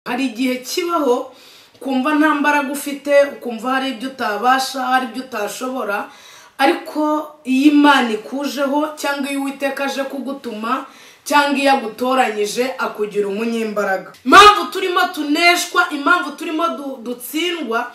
Hari igihe kibaho kumva nta mbaraga ufite, ukumva hari ibyo utabasha, hari ibyo utashobora, ariko iyo Imana ikujeho cyangwa iyo Uwiteka aje kugutuma cyangwa iyo agutoranyije akugira umunyembaraga. Impamvu turimo tuneshwa, impamvu turimo dutsindwa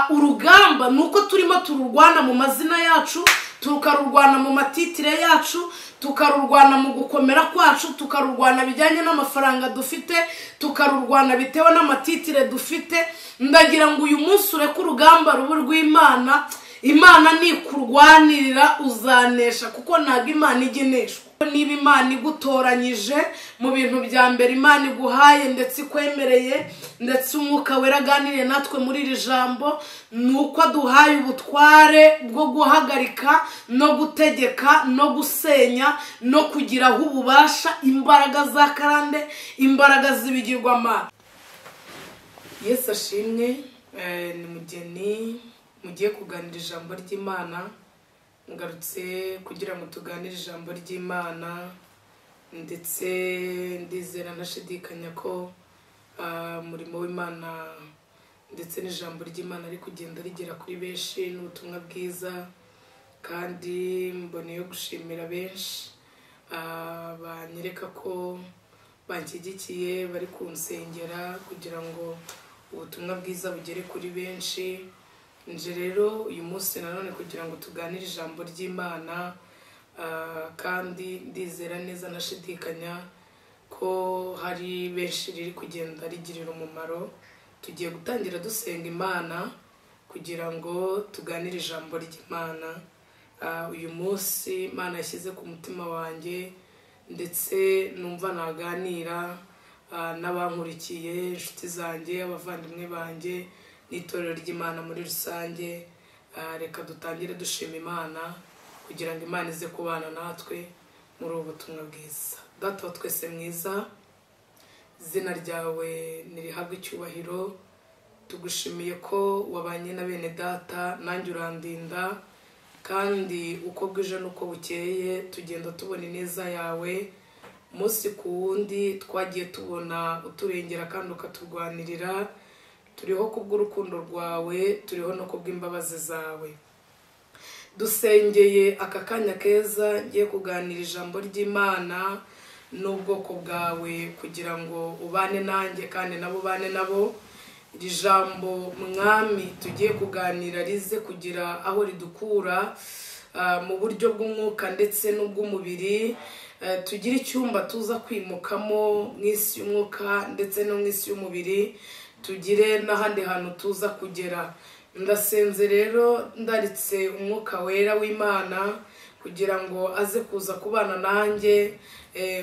urugamba ni uko turimo tururwana mu mazina yacu, tukarurwana mu matitire yacu, tukarurwana mu gukomera kwacu, tukarurwana bijyanye n'amafaranga dufite, tukarurwana bitewe n'amatitire dufite. Ndagira ngo uyu munsi ureke urugamba rubu rw'Imana. Imana nikurwanirira uzanesha, kuko ntabwo Imana igeneshwa. Niba Imana igutoranyije mu bintu bya mbere Imana iguhaye ndetse ikwemereye, ndetse Umwuka Wera aganiriye natwe muri iri jambo, ni uko aduhaye ubutware bwo guhagarika no gutegeka no gusenya no kugiraho ububasha imbaraga za karande, imbaraga z'ibigirwamana. Yesu ashimwe. Ni Mugeni mugiye kuganira ijambo ry'Imana. Ngarutse kugira ngo tuganire ijambo ry'Imana, ndetse ndizera ntashidikanya ko umurimo w'Imana ndetse n'ijambo ry'Imana ari kugenda rigera kuri benshi n'ubutumwa bwiza, kandi mboneye gushimira benshi banyereka ko banshyigikiye, bari kunsengera kugira ngo ubutumwa bwiza bugere kuri benshi. Nje rero uyu munsi nanone kugira ngo tuganire ijambo ry'Imana, kandi ndizera neza nashidikanya ko hari benshi riri kugenda rigirira umumaro. Tugiye gutangira dusenga Imana kugira ngo tuganire ijambo ry'Imana. Uyu munsi Imana yashyize ku mutima wanjye, ndetse numva naganira n'abankurikiye, inshuti zanjye, abavandimwe banjye n'itorero ry'Imana muri rusange. Reka dutangire dushima Imana kugira ngo Imana ize kubana natwe muri ubu butumwa bwiza. Data wa twese mwiza, izina ryawe nirihabwe icyubahiro. Tugushimiye ko wabanye na bene data, nanjye urandinda, kandi uko bwije n'uko bukeye tugenda tubona ineza yawe. Umunsi ku wundi twagiye tubona uturengera kandi ukaturwanirira. Turiho kubw'urukundo rwawe, turiho no kubw'imbabazi zawe. Dusengeye aka kanya keza ngiye kuganira ijambo ry'Imana n'ubwoko bwawe, kugira ngo ubane nanjye kandi nabo ubane nabo. Iri jambo Mwami tugiye kuganira rize kugira aho ridukura mu buryo bw'umwuka ndetse n'ubw'umubiri. Tugire icyumba tuza kwimukamo mu isi y'umwuka ndetse no mu isi y'umubiri, tugire n'ahandi hantu tuza kugera. Ndasenze rero ndaritse Umwuka Wera w'Imana kugira ngo aze kuza kubana nanjye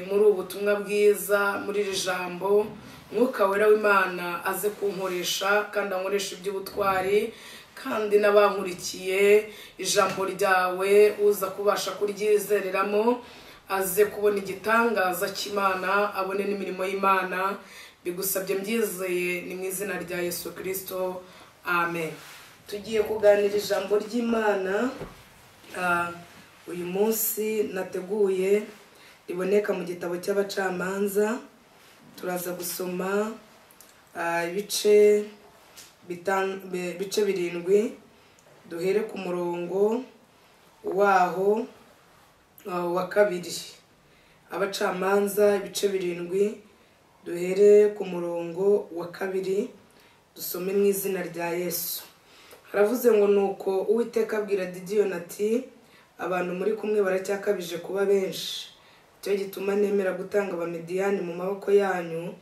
muri ubu butumwa bwiza, muri iri jambo. Umwuka Wera w'Imana aze kunkoresha kandi ankoresha iby'ubutwari, kandi n'abankurikiye ijambo ryawe uza kubasha kuryizereramo aze kubona igitangaza cy'Imana, abone n'imirimo y'Imana. Bigusabye mbyizeye, ni mu izina rya Yesu Kristo, amen. Tugiye kuganira ijambo ry'Imana uyu munsi nateguye, riboneka mu gitabo cy'Abacamanza. Turaza gusoma ibice 7, duhere ku murongo waho wa 2. Abacamanza ibice 7, duhere ku murongo wa 2, dusome mu izina rya Yesu. Haravuze ngo nuko Uwiteka abwira Gideyoni ati, abantu muri kumwe baracyakabije kuba benshi, icyo gituma nemera gutanga Abamidiyani mu maboko yanyu,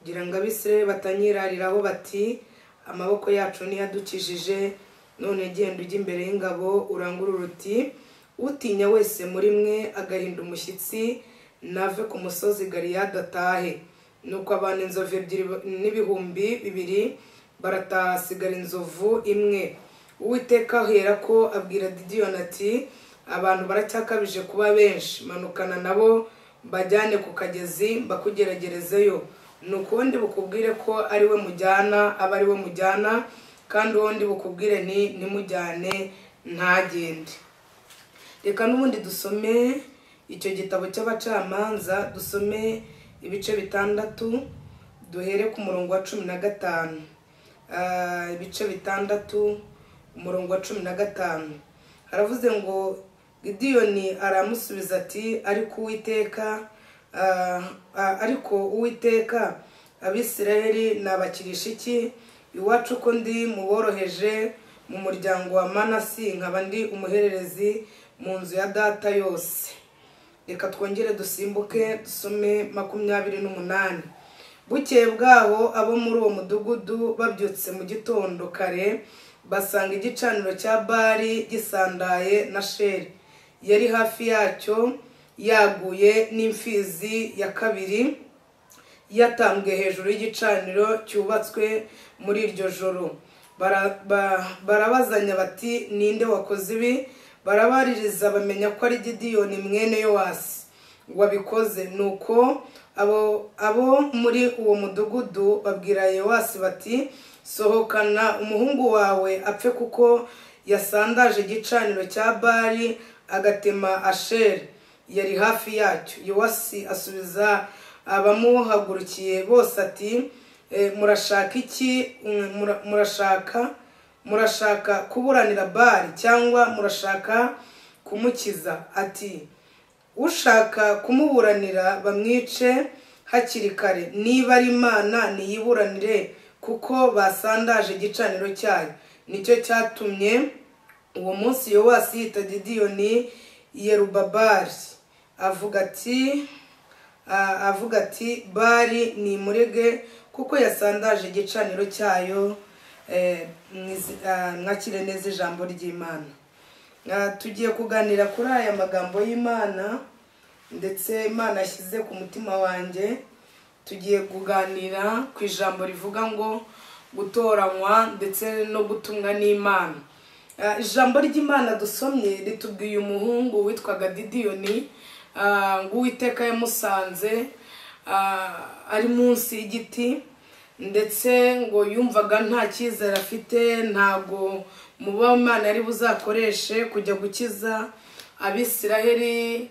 kugira ngo Abisirayeli batanyirariraho bati, amaboko yacu niyadukijije. None genda ujye imbere y'ingabo urangurure uti, utinya wese muri mwe agahinda umushyitsi nave ku musozi Galiyadi atahe. Nuko abantu inzovu 2 n'ibihumbi 2 barataha, hasigara inzovu 1. Uwiteka aherako abwira Gideyoni ati, abantu baracyakabije kuba benshi, manukana nabo bajyane ku kagezi mbakugeragerezeyo. Nuko undi bukubwire ko ari we mujyana aba ari we mujyana, kandi undi bukubwire ni nimujyane ntagende. Reka n'ubundi dusome icyo gitabo cy'Abacamanza, dusome ibice 6, Duhere ku murongo wa 15. Ibice 6 umurongo wa 15. Haravuze ngo Gidiyoni aramusubiza ati ariko Uwiteka Abisirayeli nabakirisha iki? Iwacu ko ndi muboroheje mu muryango wa Manasi, nkaba ndi umuhererezi mu nzu ya data yose. Reka twongere dusimbuke dusome 28. Bukeye bwaho abo muri uwo mudugudu babyutse mu gitondo kare, basanga igicaniro cya Bali gisandaye na Sheri yari hafi yacyo yaguye, n'imfizi ya kabiri yatambwe hejuru y'igicaniro cyubatswe muri iryo joro. Barabazanya bati ninde wakoze ibi? Barabaririza bamenya ko ari Gidiyoni mwene Yowasi wabikoze. Nuko abo muri uwo mudugudu babwira Yowasi bati sohokana umuhungu wawe apfe, kuko yasandaje igicaniro cya Bali agatema Asheri yari hafi yacyo. Yowasi asubiza abamuhagurukiye bose ati murashaka iki? Murashaka kuburanira Bali cyangwa murashaka kumukiza? Ati ushaka kumuburanira bamwice hakiri kare, niba ari Imana niyiburanire, kuko basandaje igicaniro cyayo. Nicyo cyatumye uwo munsi Yowasi yita Gidiyoni Yerubabali, avuga ati Bali ni murege, kuko yasandaje igicaniro cyayo. Mwakire neza ijambo ry'Imana. Tugiye kuganira kuri aya magambo y'Imana ndetse Imana ashyize ku mutima wanjye. Tugiye kuganira ku ijambo rivuga ngo gutoranywa ndetse no gutumwa n'Imana. Ijambo ry'Imana dusomye ritubwiye umuhungu witwaga Gidiyoni, ngo Uwiteka yamusanze ari munsi y'igiti, ndetse ngo yumvaga nta cyizere afite, ntago muba Imana yari buzakoreshe kujya gukiza Abisiraheli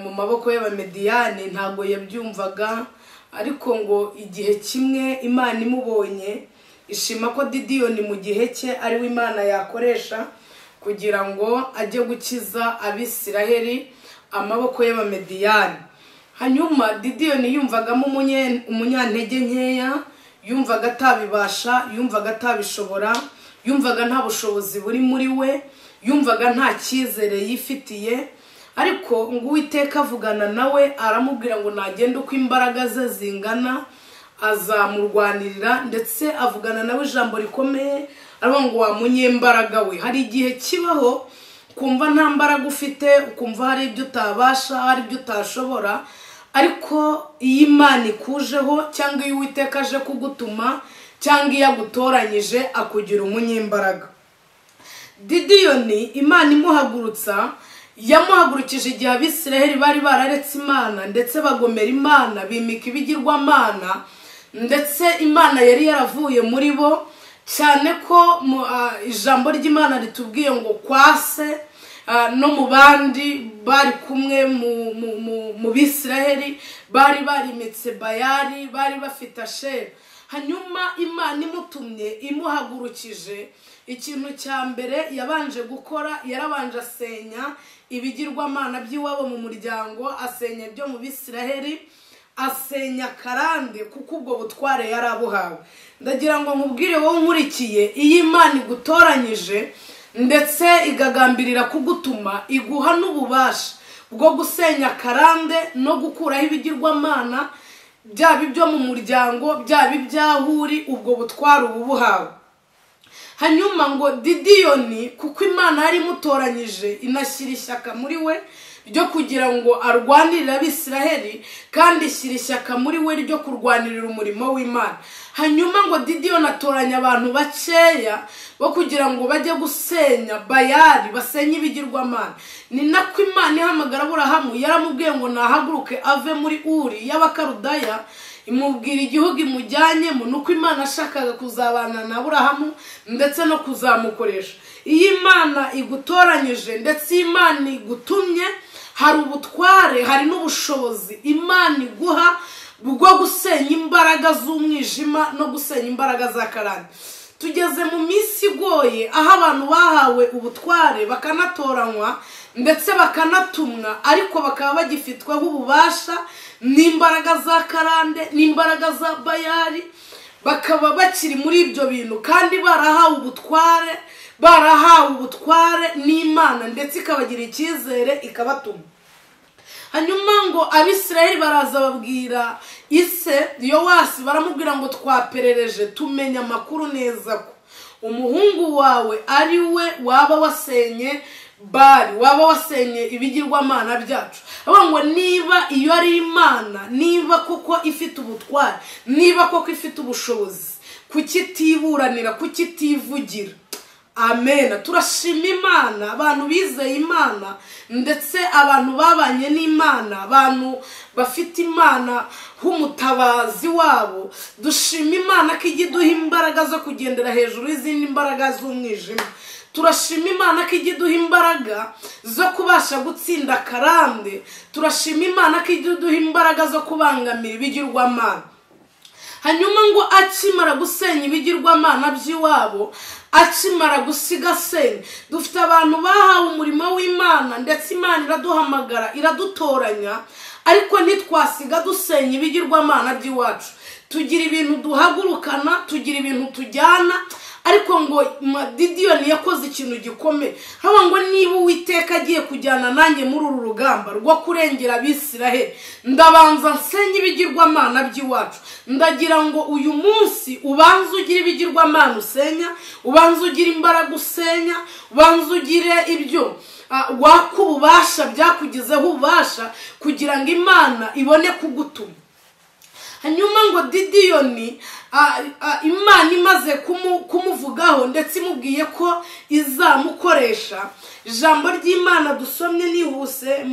mu maboko y'Abamediyani, ntago yabyumvaga. Ariko ngo igihe kimwe Imana imubonye ishima ko Gidiyoni mu gihe cye ari we Imana yakoresha kugira ngo ajye gukiza Abisiraheli amaboko y'Abamediyani. Hanyuma Gidiyoni yumvagamo umunyantege nkeya, yumvaga atabibasha, yumvaga atabishobora, yumvaga nta bushobozi buri muri we, yumvaga nta cyizere yifitiye. Ariko ngo Uwiteka avugana nawe aramubwira ngo nagende uko imbaraga ze zingana azamurwanirira, ndetse avugana nawe ijambo rikomeye aravuga ngo wa munyembaraga we. Hari igihe kibaho kumva nta mbaraga ufite, ukumva hari ibyo utabasha, hari ibyo utashobora, ariko iyo Imana ikujeho cyangwa iyo Uwiteka aje kugutuma cyangwa iyo agutoranyije akugira umunyembaraga. Gidiyoni Imana imuhagurutsa, yamuhagurukije igihe Abisiraheli bari bararetse Imana ndetse bagomera Imana, bimika ibigirwamana, ndetse Imana yari yaravuye muri bo, cyane ko ijambo ry'Imana ritubwiye ngo kwase no mu bandi bari kumwe mu Bisiraheli bari barimitse Bayali, bari bafite Asheri. Hanyuma Imana imutumye imuhagurukije, ikintu cya mbere yabanje gukora, yarabanje asenya ibigirwamana by'iwabo mu muryango, asenya ibyo mu Bisiraheli, asenya karande, kuko ubwo butware yarabuhawe. Ndagira ngo nkubwire wowe nkurikiye, iyi Imana igutoranyije ndetse igagambirira kugutuma, iguha n'ububasha bwo gusenya karande no gukuraho ibigirwamana, byaba ibyo mu muryango, byaba ibyahuri, ubwo butware ububuhawe. Hanyuma ngo Gidiyoni, kuko Imana yari imutoranyije inashyira ishyaka muri we ryo kugira ngo arwanirire Abisiraheli, kandi ishyira ishyaka muri we ryo kurwanirira umurimo w'Imana. Hanyuma ngo Gidiyoni atoranya abantu bakeya bo kugira ngo bajye gusenya Bayali, basenye ibigirwamana. Ni nako Imana ihamagara Aburahamu, yaramubwiye ngo nahaguruke ave muri Uri y'Abakaludaya, imubwira igihugu imujyanyemo, nuko Imana ashakaga kuzabana na Aburahamu ndetse no kuzamukoresha. Iyo Imana igutoranyije ndetse Imana igutumye, hari ubutware, hari n'ubushobozi Imana iguha bwo gusenya imbaraga z'umwijima no gusenya imbaraga za karande. Tugeze mu minsi igoye aho abantu bahawe ubutware bakanatoranywa ndetse bakanatumwa, ariko bakaba bagifitweho ububasha n'imbaraga za karande n'imbaraga za bayari, bakaba bakiri muri ibyo bintu kandi barahawe ubutware n'Imana ndetse ikabagira icyizere ikabatuma. Hanyuma ngo Abisirayeli baraza babwira ise Yowasi, baramubwira ngo twaperereje tumenya amakuru neza ko umuhungu wawe ari we waba wasenye Bali, waba wasenye ibigirwamana byacu. Avuga ngo niba iyo ari Imana, niba koko ifite ubutware, niba koko ifite ubushobozi, kukitiburanira, kukitivugira. Amen. Turashima Imana, abantu bizeye Imana ndetse abantu babanye n'Imana, abantu bafite Imana nk'umutabazi wabo. Dushima Imana ko ijya iduha imbaraga zo kugendera hejuru y'izindi mbaraga z'umwijima. Turashima Imana ko ijya iduha imbaraga zo kubasha gutsinda karande. Turashima Imana ko ijya iduha imbaraga zo kubangamira ibigirwamana. Hanyuma ngo akimara gusenya ibigirwamana by'iwabo, akimara gusiga senya, dufite abantu bahawe umurimo w'Imana ndetse Imana iraduhamagara iradutoranya, ariko ntitwasiga dusenya ibigirwamana by'iwacu. Tugira ibintu duhagurukana, tugira ibintu tujyana, ariko ngo Gidiyoni yakoze ikintu gikomeye. Haba ngo niba Uwiteka agiye kujyana nanjye muri uru rugamba rwo kurengera Abisiraheli, ndabanza nsenye ibigirwamana by'iwacu. Ndagira ngo uyu munsi ubanze ugire ibigirwamana usenya, ubanze ugire imbaraga usenya, ubanze ugire ibyo waka ububasha byakugizeho ububasha, kugira ngo Imana ibone kugutuma. Hanyuma ngo Gidiyoni Imana imaze kumuvugaho ndetse imubwiye ko izamukoresha, ijambo ry'Imana dusomye nihuse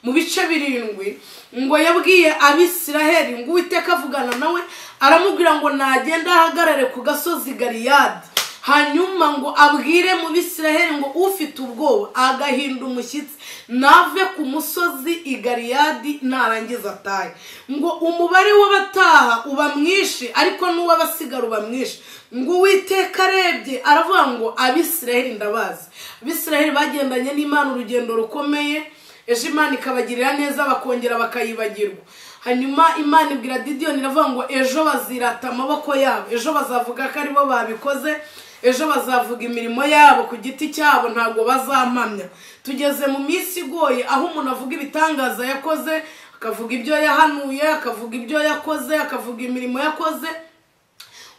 mu bice 7, ngo yabwiye Abisiraheli ngo Uwiteka avugana nawe aramubwira ngo nagenda ahagarare ku gasozi Galiyadi, hanyuma ngo abwire mu Bisiraheli ngo ufite ubwoba agahinda umushyitsi nave ku musozi i Galiyadi narangiza atahe. Ngo umubare w'abataha uba mwinshi ariko n'uw'abasigara uba mwinshi. Ngo Uwiteka arebye aravuga ngo Abisiraheli ndabazi. Abisiraheli bagendanye n'Imana urugendo rukomeye, ejo Imana ikabagirira neza bakongera bakayibagirwa. Hanyuma Imana ibwira Gidiyoni iravuga ngo ejo bazirata amaboko yabo, ejo bazavuga ko aribo babikoze, ejo bazavuga imirimo yabo ku giti cyabo, ntabwo bazampamya. Tugeze mu minsi igoye aho umuntu avuga ibitangaza yakoze, akavuga ibyo yahanuye, akavuga ibyo yakoze, akavuga imirimo yakoze,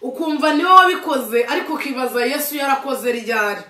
ukumva niwe wabikoze, ariko ukibaza Yesu yarakoze ryari.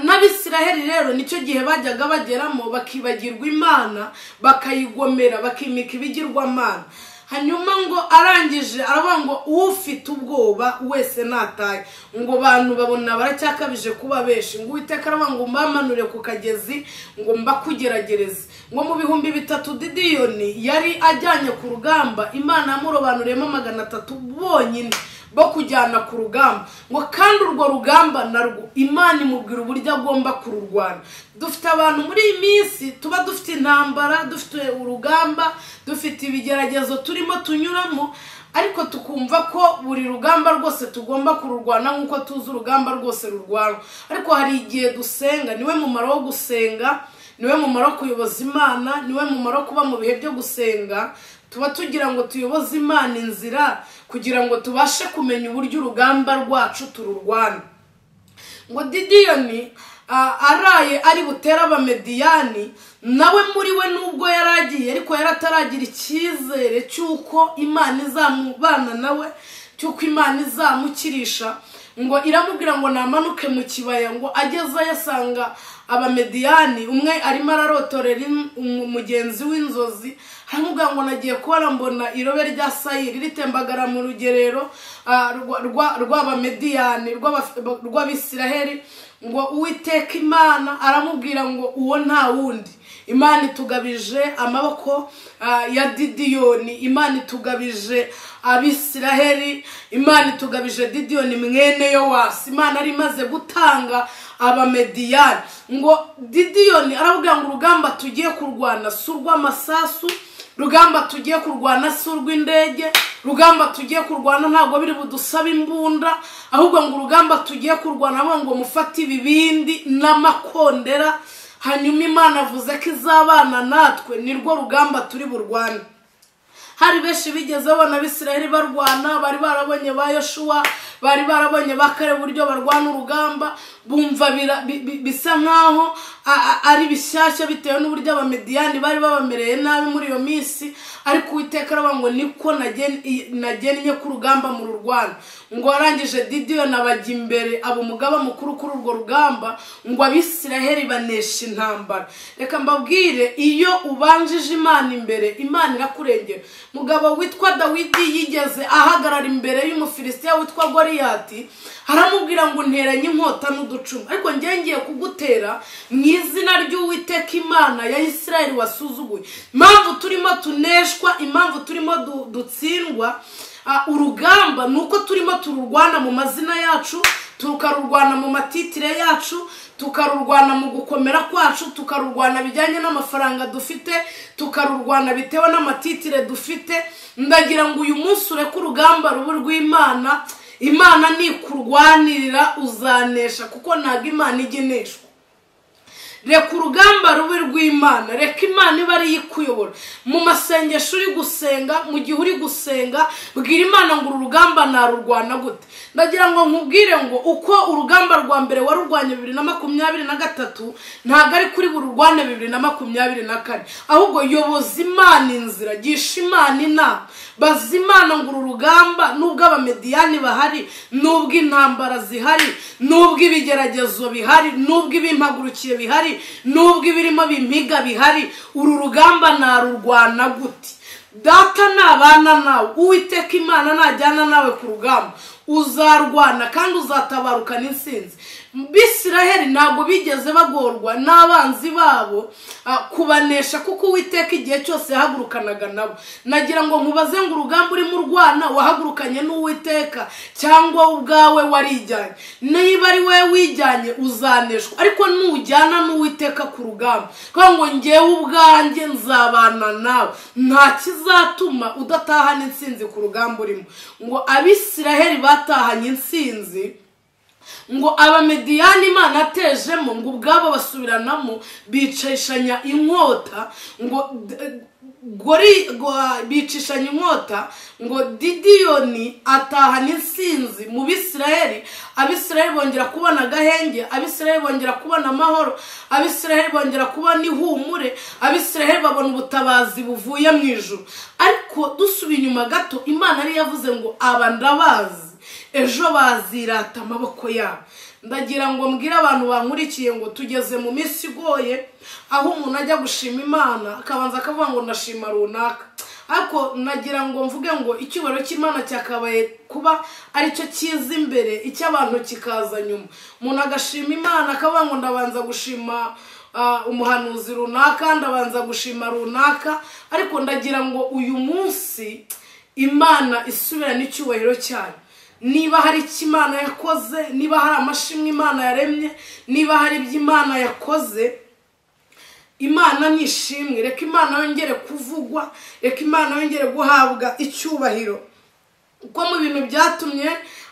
N'Abisiraheli rero nicyo gihe bajyaga bageramo bakibagirwa Imana, bakayigomera, bakimika ibigirwamana. Hanyuma ngo arangije aravuga ngo ufite ubwoba wese nataye. Ngo bantu babona baracyakabije kuba benshi. Ngo Uwiteka aravuga ngo mbamanure ku kagezi ngo mbakugeragereze. Ngo mu 3000 Gidiyoni yari ajyanye ku rugamba, Imana yamurobanuriyemo 300 bonyine bo kujyana ku rugamba. Ngo kandi urwo rugamba narwo Imana imubwira uburyo agomba kururwana. Dufite abantu muri iyi minsi tuba dufite intambara, dufite urugamba, dufite ibigeragezo turimo tunyuramo, ariko tukumva ko buri rugamba rwose tugomba kururwana nk'uko tuzi urugamba rwose rurwana. Ariko hari igihe dusenga, niwe mumaro wo gusenga, niwe mumaro wo kuyoboza Imana, niwe mumaro kuba mu bihe byo gusenga. Tuba tugira ngo tuyoboze Imana inzira kugira ngo tubashe kumenya uburyo urugamba rwacu tururwana. Ngo Gidiyoni araye ari butera Abamediyani, nawe muri we nubwo yaragiye ariko yarataragira icyizere cy'uko Imana izamubana nawe, cy'uko Imana izamukirisha. Ngo iramubwira ngo namanuke mu kibaya, ngo agezeyo asanga Abamediyani, umwe arimo ararotorera mugenzi w'inzozi, aramubwira ngo nagiye kubona mbona irobe rya sayiri ritembagara mu rugerero rw'Abamediyani rw'Abisiraheli. Ngo Uwiteka Imana aramubwira ngo uwo nta wundi, Imana itugabije amaboko ya Gidiyoni, Imana itugabije Abisiraheli, Imana itugabije Gidiyoni mwene Yowasi. Imana ari imaze gutanga Abamediyani. Ngo Gidiyoni aravuga ngo urugamba tugiye kurwana si urw'amasasu, Rugamba tugiye kurwana si urw'indege, rugamba tugiye kurwana ntabwo biri budusaba imbunda, ahubwo ngo urugamba tugiye kurwana ngo mufate ibibindi n'amakondera. Hanyuma Imana avuze ko izabana natwe, nirwo rugamba turi burwane. Hari benshi bigeze babona Abisirayeli barwana, bari barabonye ba Yoshuwa, bari barabonye ba Kalebu uburyo barwana urugamba, bumva bisa nkaho ari bishyashya bitewe n'uburyo Abamediyani bari babamereye nabi muri iyo minsi. Ariko Uwiteka aravuga ngo niko nagennye ku rugamba mu rurwana. Ngo arangije Gideyoni abajya imbere, aba umugaba mukuru kuri urwo rugamba, ngo Abisirayeli banesha intambara. Reka mbabwire, iyo ubanjije Imana imbere, Imana irakurengera. Mugabo witwa Dawidi yigeze ahagarara imbere y'Umufilisitiya witwa Goliyati, aramubwira ngo nteranye inkota n'uducumu, ariko njye ngiye kugutera mu izina ry'Uwiteka Imana ya Isirayeli wasuzuguye. Impamvu turimo tuneshwa, impamvu turimo dutsindwa urugamba, nuko turimo tururwana mu mazina yacu, tukarurwana mu matitire yacu, tukarurwana mu gukomera kwacu, tukarurwana bijyanye n'amafaranga dufite, tukarurwana bitewe n'amatitire dufite. Ndagira ngo uyu munsi ureke urugamba rubu rw'Imana. Imana nikurwanirira uzanesha, kuko ntabwo Imana ijya ineshwa. Reka urugamba rube rw'Imana, reka Imana ibe ariyo ikuyobora. Mu masengesho uri gusenga, mu gihe uri gusenga, bwira Imana ngo uru rugamba narurwana gute. Ndagira ngo nkubwire ngo uko urugamba rwa mbere warurwanye 2023 ntabwo ari kuri bururwane 2024, ahubwo yoboza Imana inzira, gisha Imana inama, baza Imana ngo uru rugamba, nubwo Abamediyani bahari, nubwo intambara zihari, nubwo ibigeragezo bihari, nubwo ibimpagurukiye bihari, nubwo ibirimo bimpiga bihari, uru rugamba narurwana gute? Data nabana nawe, Uwiteka Imana najyana nawe ku rugamba, uzarwana kandi uzatabarukana intsinzi. Bisiraheli ntabwo bigeze bagorwa n'abanzi babo kubanesha, kuko Uwiteka igihe cyose yahagurukanaga nabo. Nagira ngo nkubaze ngo urugamba urimo urwana wahagurukanye n'Uwiteka cyangwa ubwawe warijyanye? Niba ari we wijyanye uzaneshwa, ariko nujyana n'Uwiteka ku rugamba, kuko ngo njyewe ubwanjye nzabana nawe, nta kizatuma udatahana intsinzi ku rugamba urimo. Ngo Abisiraheli batahanye intsinzi, ngo Abamediyani Imana atejemo, ngo ubwabo basubiranamo bicishanya inkota, ngo bicishanya inkota, ngo Gideyoni atahana intsinzi mu Bisiraheli. Abisiraheli bongera kubona agahenge, Abisiraheli bongera kubona amahoro, Abisiraheli bongera kubona ihumure, Abisiraheli babona ubutabazi buvuye mu ijuru. Ariko dusubiye inyuma gato, Imana yari yavuze ngo aba ndabazi, ejo bazirata amaboko yabo. Ndagira ngo mbwire abantu bankurikiye ngo tugeze mu minsi igoye, aho umuntu ajya gushima Imana akabanza akavuga ngo ndashima runaka. Ariko nagira ngo mvuge ngo icyubahiro cy'Imana cyakabaye kuba aricyo kiza imbere, icy'abantu kikaza nyuma. Umuntu agashima Imana akavuga ngo ndabanza gushima umuhanuzi runaka, ndabanza gushima runaka. Ariko ndagira ngo uyu munsi Imana isubirane icyubahiro cyayo. Niba hari icyo Imana yakoze, niba hari amashimwe Imana yaremye, niba hari ibyo Imana yakoze, Imana nishimwe. Reka Imana yongere kuvugwa, reka Imana yongere guhabwa icyubahiro. Uko mu bintu byatumye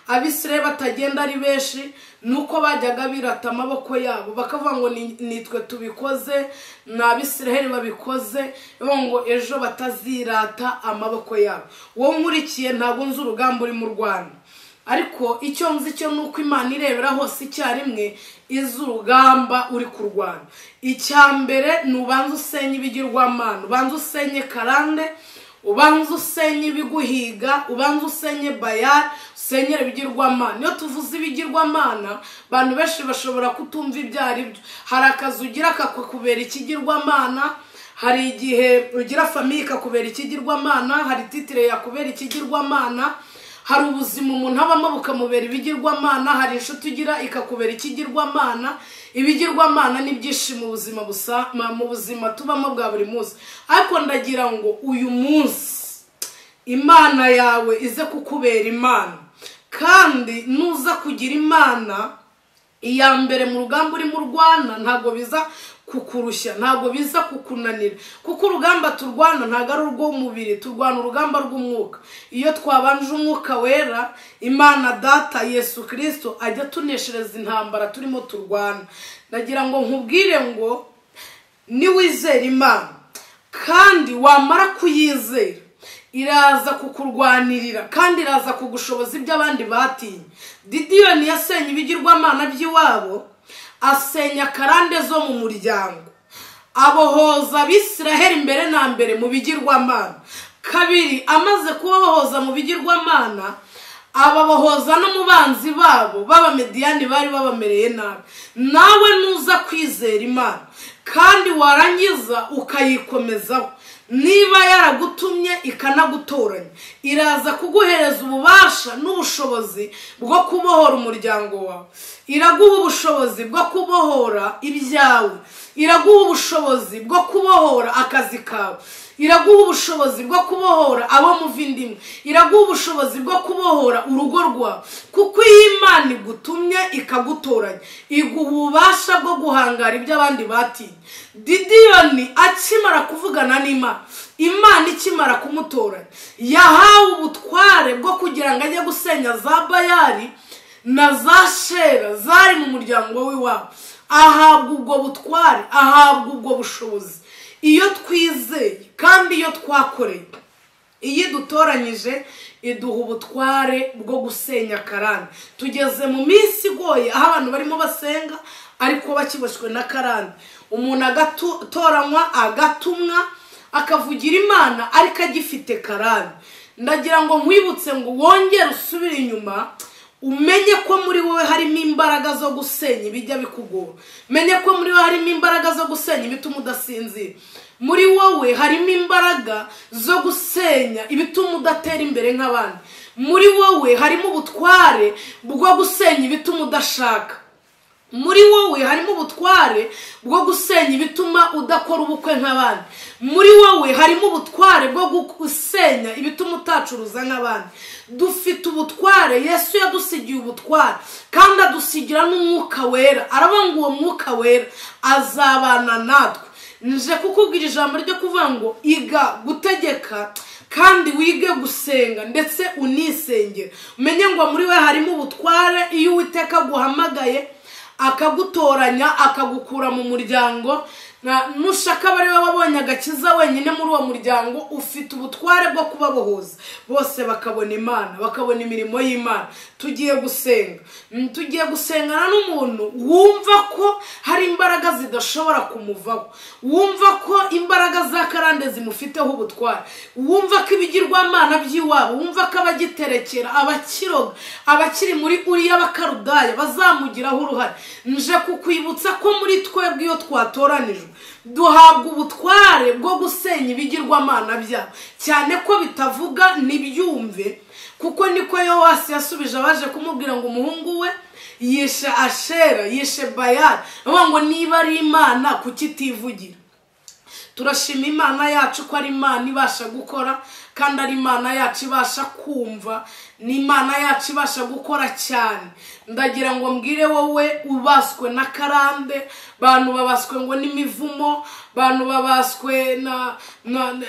Abisirayeli batagenda ari benshi, nuko bajyaga birata amaboko yabo bakavuga ngo nitwe tubikoze, ni Abisirayeli babikoze, ngo ejo batazirata amaboko yabo. Wowe nkurikiye ntabwo nzi urugamba uri mu Rwanda, ariko icyo nzi cyo nuko Imana irebera hose icyarimwe, izi urugamba uri kurwana. Icya mbere ni ubanza usenye ibigirwamana, ubanza usenye karande, ubanza usenye ibiguhiga, ubanza usenye bayari, usenyere ibigirwamana. Iyo tuvuze ibigirwamana, abantu benshi bashobora kutumva ibyo ari byo. Hari akazi ugira kakakubera ikigirwamana, hari igihe ugira famiye ikakubera ikigirwamana, hari titire yakubera ikigirwamana, hari ubuzima umuntu abamo bukamubera ibigirwamana, hari inshuti ugira ikakubera ikigirwamana. Ibigirwamana ni byinshi mu buzima busa, mu buzima tubamo bwa buri munsi. Ariko ndagira ngo uyu munsi Imana yawe ize kukubera Imana, kandi nuza kugira Imana iya mbere mu rugamba urimo urwana, ntabwo biza kukurushya, ntabwo biza kukunanira, kuko urugamba turwana ntabwo ari urw'umubiri, turwana urugamba rw'umwuka. Iyo twabanje umwuka wera, Imana Data Yesu Kristo ajya tuneshereza intambara turimo turwana. Ndagira ngo nkubwire ngo niwizera Imana kandi wamara kuyizera, iraza kukurwanirira kandi iraza kugushoboza ibyo abandi batinye. Didiyoni yasenye ibigirwamana by'iwabo, asenya karande zo mu muryango, abohoza Abisiraheli mbere na mbere mu bigirwamana. Kabiri, amaze kubabohoza mu bigirwamana, ababohoza no mu banzi babo b'Abamediyani bari babamereye nabi. Nawe nuza kwizera Imana kandi warangiza ukayikomezaho, niba yaragutumye ikanagutoranya, iraza kuguhereza ububasha n'ubushobozi bwo kubohora umuryango wawe, iraguha ubushobozi bwo kubohora ibyawe, iraguha ubushobozi bwo kubohora akazi kawe, iraguha ubushobozi bwo kubohora abo muva indimwe, iraguha ubushobozi bwo kubohora urugo rwawe. Kuko iyo Imana igutumye ikagutoranya, iguha ububasha bwo guhangara ibyo abandi batinye. Didiyoni akimara kuvugana n'Imana, Imana ikimara kumutoranya, yahawe ubutware bwo kugira ngo ajye gusenya za Bayali na za Shera zari mu muryango w'iwabo. Ahabwa ubwo butware, ahabwa ubwo bushobozi. Iyo twizeye kandi iyo twakoreye, iyo dutoranyije iduha ubutware bwo gusenya karande. Tugeze mu minsi igoye aho abantu barimo basenga ariko bakiboshywe na karande. Umuntu agatoranywa, agatumwa, akavugira Imana ariko agifite karande. Ndagira ngo nkwibutse ngo wongere usubire inyuma, umenye ko muri wowe harimo imbaraga zo gusenya ibijya bikugora, menye ko muri wowe harimo imbaraga zo gusenya ibituma udasinzira, muri wowe harimo imbaraga zo gusenya ibituma udatera imbere nk'abandi, muri wowe harimo ubutware bwo gusenya ibituma udashaka, muri wowe harimo ubutware bwo gusenya ibituma udakora ubukwe nk'abandi, muri wowe harimo ubutware bwo gusenya ibituma utacuruza nk'abandi. Dufite ubutware, Yesu yadusigiye ubutware kandi adusigira n'umwuka wera. Aravuga ngo uwo mwuka wera azabana natwe. Nje kukubwira ijambo ryo kuvuga ngo iga gutegeka kandi wige gusenga ndetse unisengera. Umenye ngo muri we harimo ubutware. Iyo Uwiteka aguhamagaye akagutoranya akagukura mu muryango, nushaka bari wabonye agakiza wenyine muri uwo muryango, ufite ubutware bwo kubabohoza bose bakabona Imana, bakabona imirimo y'Imana. Tugiye gusenga, tugiye gusengana n'umuntu wumva ko hari imbaraga zidashobora kumuvaho, wumva ko imbaraga za karande zimufiteho ubutware, wumva ko ibigirwamana by'iwabo, wumva ko abagiterekera, abakiroga, abakiri muri uriya bakarudaya bazamugiraho uruhare. Nje kukwibutsa ko muri twebwe iyo twatoranijwe duhabwa ubutware bwo gusenya ibigirwamana byabo, cyane ko bitavuga nibyumve, kuko niko Yowasi yasubije abaje kumubwira ngo umuhungu we yishe Ashera, yishe Bayali, ngo niba ari Imana kukitivugira. Turashima Imana yacu ko ari Imana ibasha gukora, kandi ari Imana yacu ibasha kumva, ni Imana yacu ibasha gukora cyane. Ndagira ngo mbwire wowe ubaswe na karande, bantu babaswe ngo n'imivumo, bantu babaswe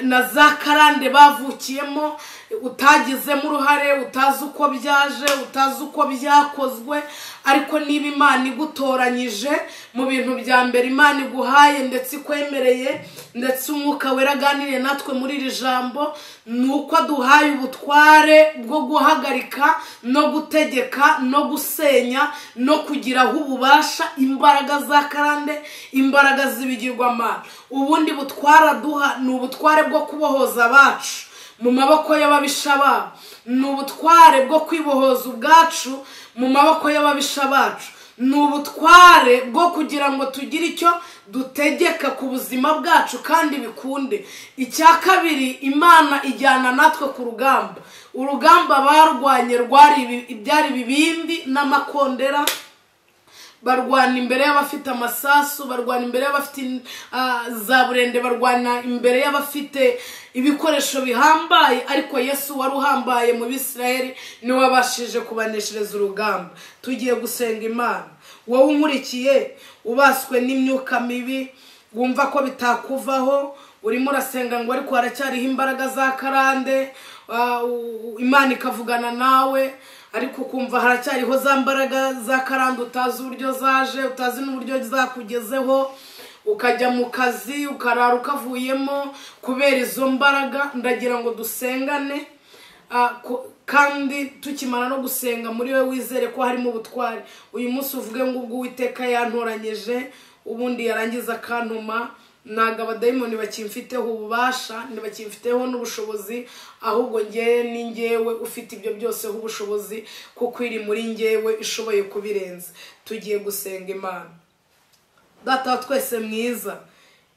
na za karande bavukiyemo, utagizemo uruhare, utazi uko byaje, utazi uko byakozwe, ariko niba Imana igutoranyije mu bintu bya mbere Imana iguhaye ndetse ikwemereye, ndetse umwuka wera aganiriye natwe muri iri jambo, nuko aduhaye ubutware bwo guhagarika no gutegeka no gusenya no kugiraho ububasha imbaraga za karande, imbaraga z'ibigirwamana. Ubundi butwara duha ni ubutware bwo kubohoza abacu mu maboko y'ababisha babo, ni ubutware bwo kwibohoza ubwacu mu maboko y'ababisha bacu, ni ubutware bwo kugira ngo tugire icyo dutegeka ku buzima bwacu kandi bikunde. Icya kabiri, Imana ijyana natwe ku rugamba. Urugamba barwanye rwari ibyari bibindi n'amakondera, Barwana imbere y'abafite amasasu, barwana imbere y'abafite za burende, barwana imbere y'abafite ibikoresho bihambaye, ariko Yesu wari uhambaye mu Bisirayeli niwe wabashije kubaneshereza urugamba. Tugiye gusenga Imana. Wowe unkurikiye ubaswe n'imyuka mibi, wumva ko bitakuvaho, urimo urasenga ngo ariko haracyariho imbaraga za karande, Imana ikavugana nawe, ariko ukumva haracyariho za mbaraga za karande utazi uburyo zaje, utazi n'uburyo zakugezeho, ukajya mu kazi ukarara ukavuyemo kubera izo mbaraga. Ndagira ngo dusengane, kandi tukimara no gusenga muri we wizere ko harimo ubutwari. Uyu munsi uvuge ngo ubwo Uwiteka yantoranyije, ubundi yarangiza akantuma, ntago abadayimoni bakimfiteho ububasha, ntibakimfiteho n'ubushobozi, ahubwo ngewe ni ngewe ufite ibyo byose ubushobozi, kuko iri muri ngewe ishoboye kubirenza. Tugiye gusenga Imana. Data wa twese mwiza,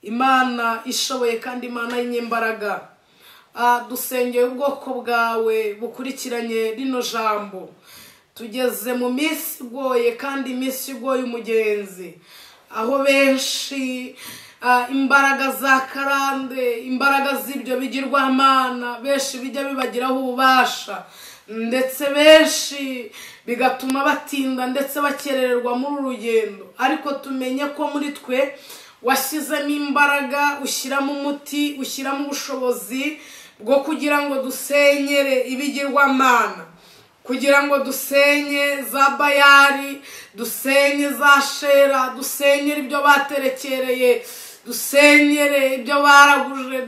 Imana ishoboye kandi Imana y'inyembaraga, dusengeye ubwoko bwawe bukurikiranye rino jambo. Tugeze mu minsi igoye kandi iminsi igoye umugenzi, aho benshi imbaraga za karande, imbaraga z'ibyo bigirwamana, benshi bijya bibagiraho ububasha, ndetse benshi bigatuma batinda ndetse bakerererwa muri urugendo. Ariko tumenye ko muri twe washyizemo imbaraga, ushyiramo umuti, ushyiramo ubushobozi bwo kugira ngo dusenyere ibigirwamana, kugira ngo dusenye za Bayari, dusenye za Shera, dusenyere ibyo baterekereye, dusenyere ibyo baraguje,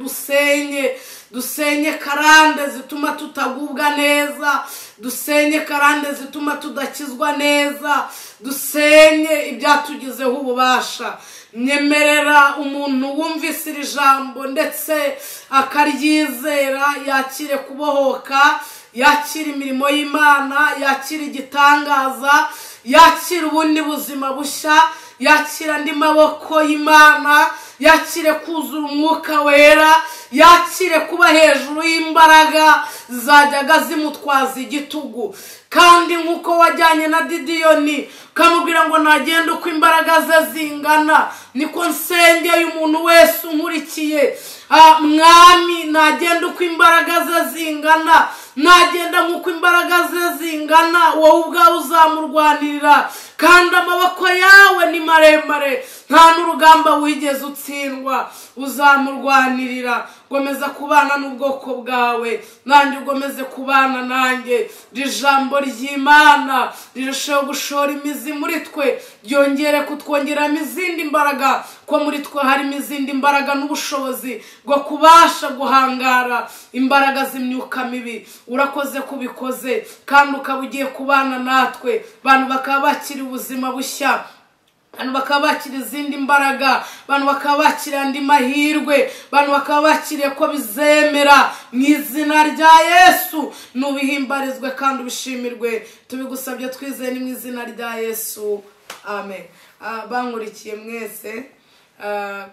dusenye karande zituma tutagubwa neza, dusenye karande zituma tudakizwa neza, dusenye ibyatugizeho ububasha. Nyemerera umuntu wumvise iri jambo ndetse akaryizera, yakire kubohoka, yakira imirimo y'Imana, yakira igitangaza, yakira ubundi buzima bushya, yakira andi maboko y'Imana, yakire kuzura umwuka wera, yakire kuba hejuru y'imbaraga zajyaga zimutwaza igitugu. Kandi nkuko wajyanye na Didiyoni ukamubwira ngo nagende uko imbaraga ze zingana, niko nsengeye umuntu wese unkurikiye, Mwami nagende uko imbaraga ze zingana, nagenda nkuko imbaraga ze zingana, wowe ubwawe uzamurwanirira, kandi amaboko yawe ni maremare, nta n'urugamba wigeze utsindwa, uzamurwanirira. Gomeza kubana n'ubwoko bwawe, nanjye ugomeze kubana nanjye. Ijambo ry'Imana rirushaho gushora imizi muri twe, ryongere kutwongeramo izindi mbaraga, ko muri twe harimo izindi mbaraga n'ubushobozi bwo kubasha guhangara imbaraga z'imyuka mibi. Urakoze kubikoze, kandi ukaba ugiye kubana natwe, abantu bakaba bakiri ubuzima bushya, abantu bakaba bakira izindi mbaraga, abantu bakaba bakira andi mahirwe, abantu bakaba bakiriye ko bizemera mu izina rya Yesu. Nubihimbarizwe kandi ubishimirwe, tubigusabye twizeye ni mu izina rya Yesu, amen. Bankurikiye mwese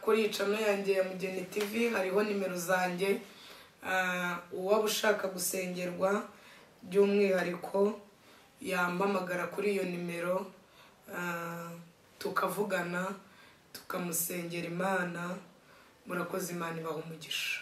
kuri channel yanjye ya Mugeni TV hariho nimero zanjye, uwaba ushaka gusengerwa by'umwihariko yampamagara kuri iyo nimero, tukavugana, tukamusengera Imana. Murakoze, Imana ibahe umugisha.